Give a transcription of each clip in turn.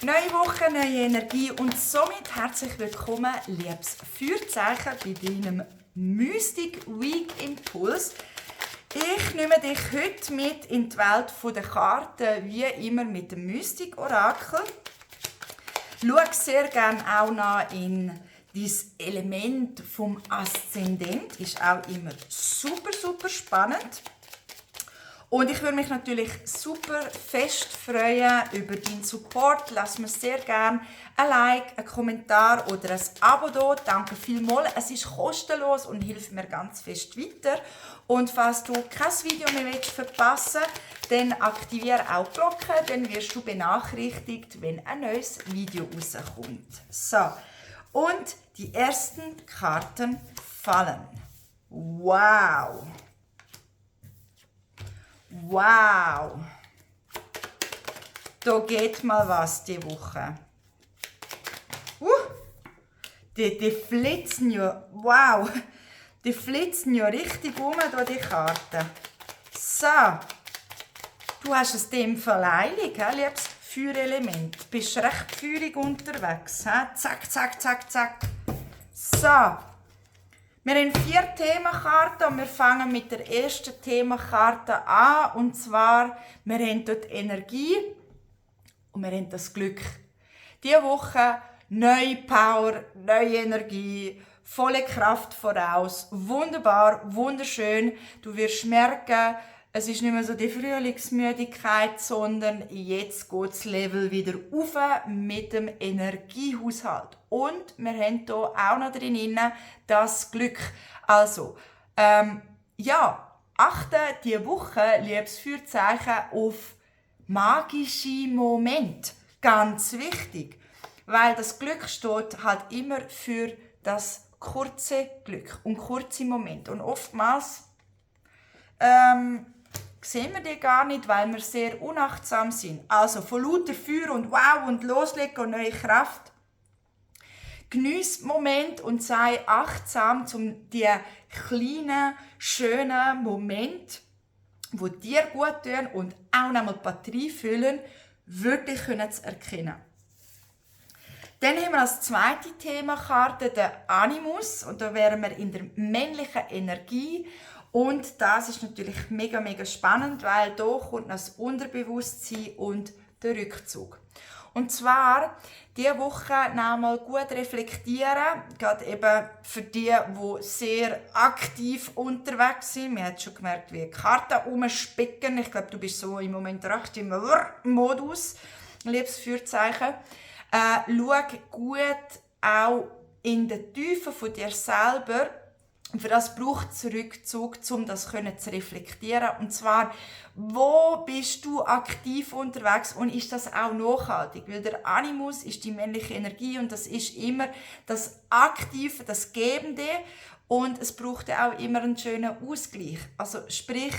Neue Woche, neue Energie und somit herzlich willkommen, liebes Feuerzeichen, bei deinem Mystic Week Impuls. Ich nehme dich heute mit in die Welt der Karten, wie immer mit dem Mystic Orakel. Schau sehr gerne auch noch in dein Element vom Aszendent, ist auch immer super spannend. Und ich würde mich natürlich super fest freuen über deinen Support. Lass mir sehr gerne ein Like, einen Kommentar oder ein Abo da. Danke vielmals. Es ist kostenlos und hilft mir ganz fest weiter. Und falls du kein Video mehr verpassen willst, dann aktiviere auch die Glocke, dann wirst du benachrichtigt, wenn ein neues Video rauskommt. So, und die ersten Karten fallen. Wow! Wow! Da geht mal was die Woche. Die flitzen ja, wow! Die flitzen ja richtig um, die Karten. So, du hast es dem verleilig, liebes Feuerelement. Du bist recht feurig unterwegs. Zack. So. Wir haben 4 Themenkarten und wir fangen mit der ersten Themenkarte an. Und zwar, wir haben dort Energie und wir haben das Glück. Diese Woche neue Power, neue Energie, volle Kraft voraus. Wunderbar, wunderschön. Du wirst merken, es ist nicht mehr so die Frühlingsmüdigkeit, sondern jetzt geht das Level wieder rauf mit dem Energiehaushalt. Und wir haben hier auch noch drin das Glück. Also, achte diese Woche, liebes Feuerzeichen, auf magische Momente. Ganz wichtig. Weil das Glück steht halt immer für das kurze Glück und kurze Momente. Und oftmals sehen wir die gar nicht, weil wir sehr unachtsam sind. Also von lauter Feuer und wow und loslegen und neue Kraft. Geniess Moment und sei achtsam, um die kleinen, schönen Momente, die dir gut tun und auch nochmal die Batterie füllen, wirklich zu erkennen. Dann haben wir als zweite Themenkarte den Animus und da wären wir in der männlichen Energie. Und das ist natürlich mega spannend, weil hier kommt das Unterbewusstsein und der Rückzug. Und zwar diese Woche nochmal gut reflektieren, gerade eben für die sehr aktiv unterwegs sind. Man hat schon gemerkt, wie die Karten rumspicken. Ich glaube, du bist so im Moment recht im Modus, liebes Feuerzeichen. Schau gut auch in den Tiefen von dir selber. Für das braucht es Rückzug, um das zu reflektieren. Und zwar, wo bist du aktiv unterwegs und ist das auch nachhaltig? Weil der Animus ist die männliche Energie und das ist immer das Aktive, das Gebende und es braucht auch immer einen schönen Ausgleich. Also sprich,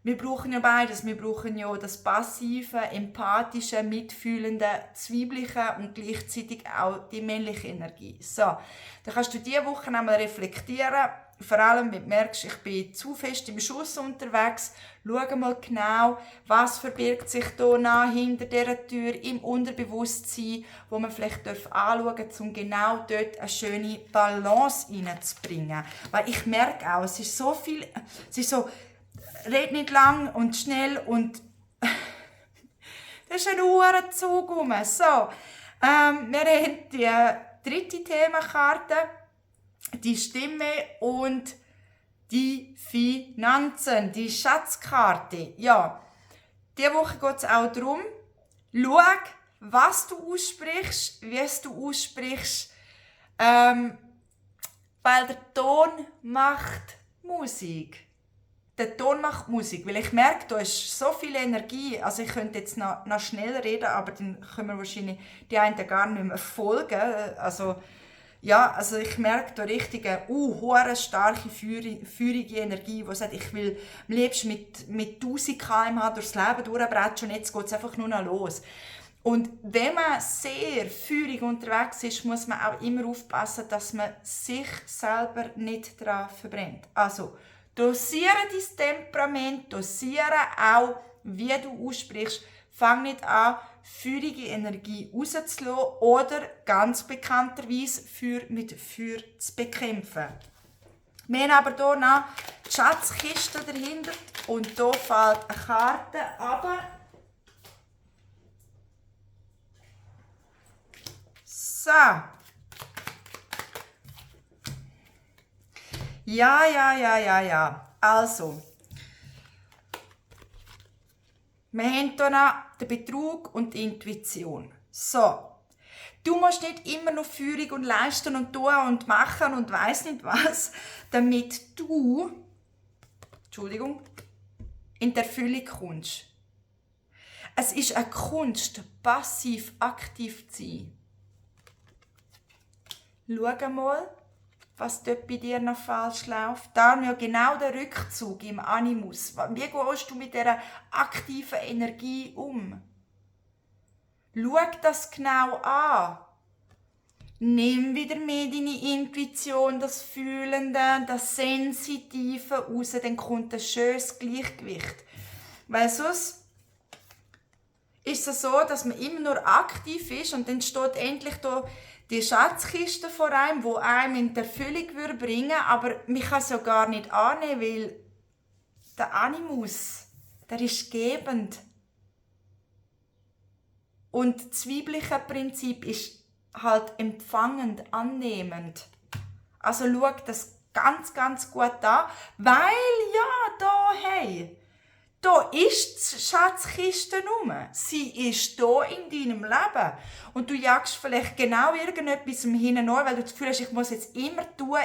wir brauchen ja beides. Wir brauchen ja das passive, empathische, mitfühlende, zweibliche und gleichzeitig auch die männliche Energie. So, dann kannst du diese Woche einmal reflektieren. Vor allem, wenn du merkst, ich bin zu fest im Schuss unterwegs. Schau mal genau, was verbirgt sich hier noch hinter dieser Tür im Unterbewusstsein, wo man vielleicht anschauen darf, um genau dort eine schöne Balance reinzubringen. Weil ich merke auch, es ist so viel, es ist so, red nicht lang und schnell und das ist ein Uhrenzug rum. So, wir haben die dritte Themenkarte, die Stimme und die Finanzen, die Schatzkarte. Ja, diese Woche geht es auch darum, schau, was du aussprichst, wie es du aussprichst, weil der Ton macht Musik. Der Ton macht Musik, weil ich merke, da ist so viel Energie. Also ich könnte jetzt noch schnell reden, aber dann können wir wahrscheinlich die einen gar nicht mehr folgen. Also ich merke da richtig eine hohe, starke, feurige Energie, die sagt, ich will am liebsten mit 1000 km/h durchs Leben durchbrechen und jetzt geht es einfach nur noch los. Und wenn man sehr feurig unterwegs ist, muss man auch immer aufpassen, dass man sich selber nicht daran verbrennt. Also, dosiere dein Temperament, dosiere auch, wie du aussprichst. Fang nicht an, feurige Energie rauszulassen oder ganz bekannterweise Feuer mit Feuer zu bekämpfen. Wir haben aber hier noch die Schatzkiste dahinter und hier fällt eine Karte runter. So. Ja. Also. Wir haben hier noch den Betrug und die Intuition. So. Du musst nicht immer noch Führung und leisten und tun und machen und weiss nicht was, damit du, in die Erfüllung kommst. Es ist eine Kunst, passiv aktiv zu sein. Schau mal, was dort bei dir noch falsch läuft. Darum ja genau der Rückzug im Animus. Wie gehst du mit dieser aktiven Energie um? Schau das genau an. Nimm wieder mehr deine Intuition, das Fühlende, das Sensitive raus, dann kommt ein schönes Gleichgewicht. Weil sonst ist es so, dass man immer nur aktiv ist und dann steht endlich da die Schatzkiste vor einem, die einem in die Erfüllung bringen würde, aber man kann es ja gar nicht annehmen, weil der Animus, der ist gebend. Und das weibliche Prinzip ist halt empfangend, annehmend. Also schau das ganz, ganz gut an, weil da ist die Schatzkiste rum. Sie ist da in deinem Leben. Und du jagst vielleicht genau irgendetwas hinein, weil du das Gefühl hast, ich muss jetzt immer tun.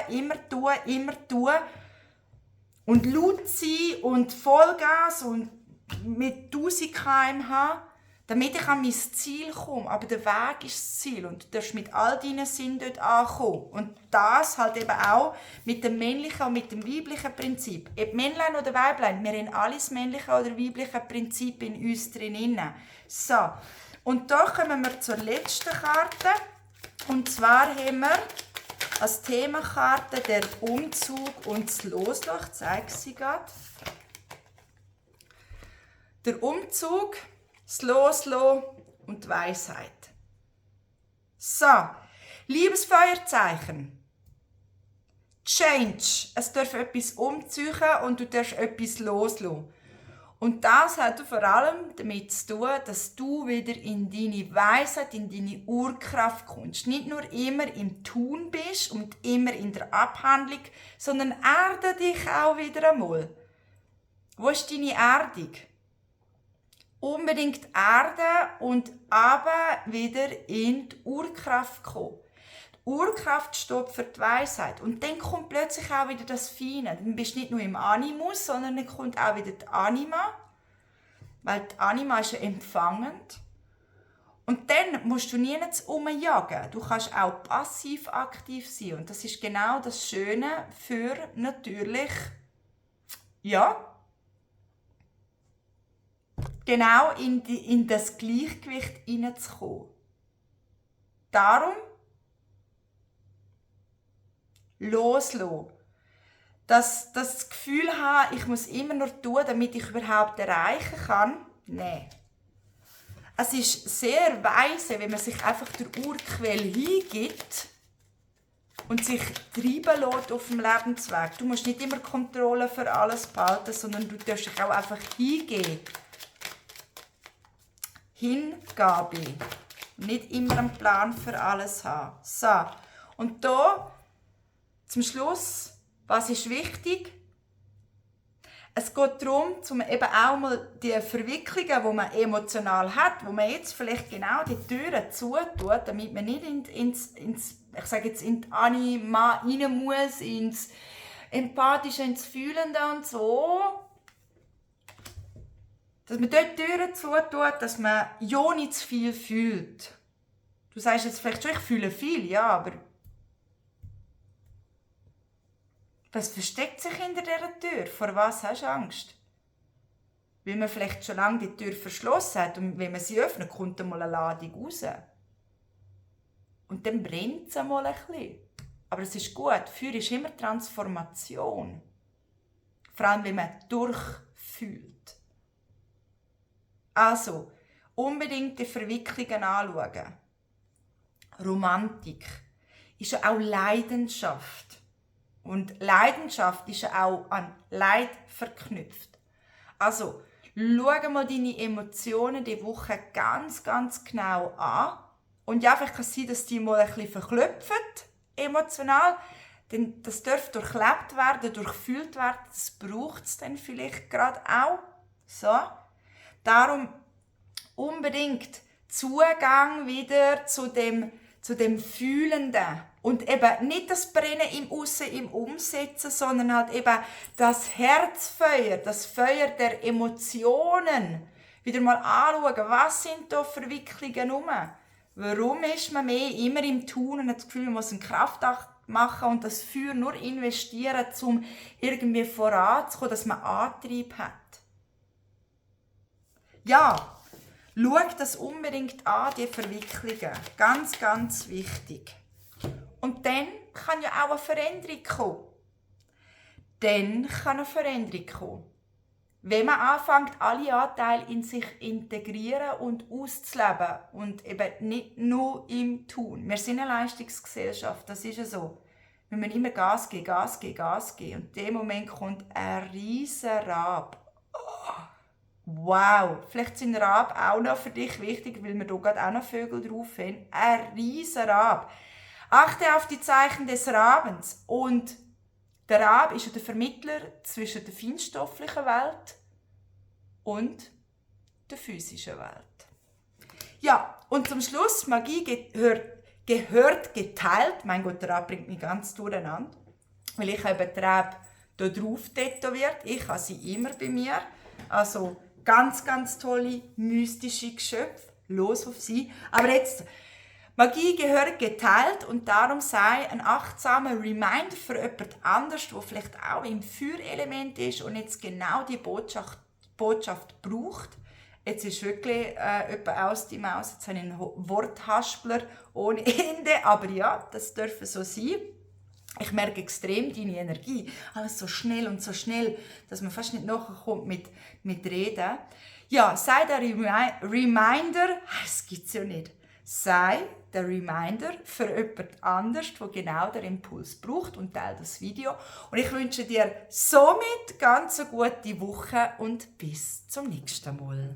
Und laut sein und Vollgas und mit 1000 km/h, damit ich an mein Ziel komme. Aber der Weg ist das Ziel und du darfst mit all deinen Sinnen dort ankommen. Und das halt eben auch mit dem männlichen und mit dem weiblichen Prinzip. Ob Männlein oder Weiblein, wir haben alle das männliche oder weibliche Prinzip in uns drin. So, und da kommen wir zur letzten Karte. Und zwar haben wir als Themakarte der Umzug und das Loslassen. Ich zeige sie gerade. Der Umzug, das Loslassen und die Weisheit. So, liebes Feuerzeichen. Change. Es darf etwas umziehen und du darfst etwas loslassen. Und das hat vor allem damit zu tun, dass du wieder in deine Weisheit, in deine Urkraft kommst. Nicht nur immer im Tun bist und immer in der Abhandlung, sondern erde dich auch wieder einmal. Wo ist deine Erdung? Unbedingt erden und aber wieder in die Urkraft kommen. Die Urkraft steht für die Weisheit. Und dann kommt plötzlich auch wieder das Feine. Dann bist du nicht nur im Animus, sondern dann kommt auch wieder die Anima. Weil die Anima ist ja empfangend. Und dann musst du nirgends umjagen. Du kannst auch passiv aktiv sein. Und das ist genau das Schöne für natürlich, genau in das Gleichgewicht hineinzukommen. Darum loslassen. Das Gefühl haben, ich muss immer nur tun, damit ich überhaupt erreichen kann. Nein. Es ist sehr weise, wenn man sich einfach der Urquelle hingibt und sich treiben lässt auf dem Lebensweg. Du musst nicht immer Kontrolle für alles behalten, sondern du darfst dich auch einfach hingeben. Hingabe. Nicht immer einen Plan für alles haben. So. Und da zum Schluss, was ist wichtig? Es geht darum, um eben auch mal die Verwicklungen, die man emotional hat, wo man jetzt vielleicht genau die Türen zutut, damit man nicht ich sage jetzt, in die Anima rein muss, ins Empathische, ins Fühlende und so. Dass man dort Türen zutut, dass man ja nicht zu viel fühlt. Du sagst jetzt vielleicht schon, ich fühle viel, ja, aber was versteckt sich hinter dieser Tür? Vor was hast du Angst? Weil man vielleicht schon lange die Tür verschlossen hat und wenn man sie öffnet, kommt einmal eine Ladung raus. Und dann brennt es einmal ein bisschen. Aber es ist gut. Feuer ist immer Transformation. Vor allem, wenn man durchfühlt. Also, unbedingt die Verwicklungen anschauen. Romantik ist ja auch Leidenschaft. Und Leidenschaft ist ja auch an Leid verknüpft. Also, schau mal deine Emotionen diese Woche ganz, ganz genau an. Und ja, vielleicht kann es sein, dass die mal ein bisschen verklüpfen, emotional. Denn das darf durchlebt werden, durchgefühlt werden. Das braucht es dann vielleicht gerade auch. So. Darum unbedingt Zugang wieder zu dem Fühlenden. Und eben nicht das Brennen im Aussen, im Umsetzen, sondern halt eben das Herzfeuer, das Feuer der Emotionen. Wieder mal anschauen, was sind da Verwicklungen rum? Warum ist man mehr immer im Tun und hat das Gefühl, man muss einen Kraftakt machen und das Feuer nur investieren, um irgendwie voranzukommen, dass man Antrieb hat? Ja, schau das unbedingt an, die Verwicklungen. Ganz, ganz wichtig. Und dann kann ja auch eine Veränderung kommen. Wenn man anfängt, alle Anteile in sich integrieren und auszuleben und eben nicht nur im Tun. Wir sind eine Leistungsgesellschaft, das ist ja so. Wir müssen immer Gas geben. Und in dem Moment kommt ein riesen Rab. Wow, vielleicht sind Raben auch noch für dich wichtig, weil wir hier gerade auch noch Vögel drauf haben. Ein riesen Rab. Achte auf die Zeichen des Rabens. Und der Rab ist ja der Vermittler zwischen der feinstofflichen Welt und der physischen Welt. Ja, und zum Schluss, Magie gehört geteilt. Mein Gott, der Rab bringt mich ganz durcheinander. Weil ich habe den Rab hier drauf tätowiert. Ich habe sie immer bei mir. Also ganz, ganz tolle, mystische Geschöpfe. Los auf sie. Aber jetzt, Magie gehört geteilt und darum sei ein achtsamer Reminder für jemand anderes, der vielleicht auch im Feuerelement ist und jetzt genau die Botschaft braucht. Jetzt ist wirklich jemand aus die Maus. Jetzt habe ich einen Worthaspler ohne Ende. Aber ja, das dürfte so sein. Ich merke extrem deine Energie. Alles so schnell, dass man fast nicht nachkommt mit Reden. Ja, sei der Reminder, es gibt es ja nicht. Sei der Reminder für jemand anderes, der genau den Impuls braucht und teile das Video. Und ich wünsche dir somit ganz eine gute Woche und bis zum nächsten Mal.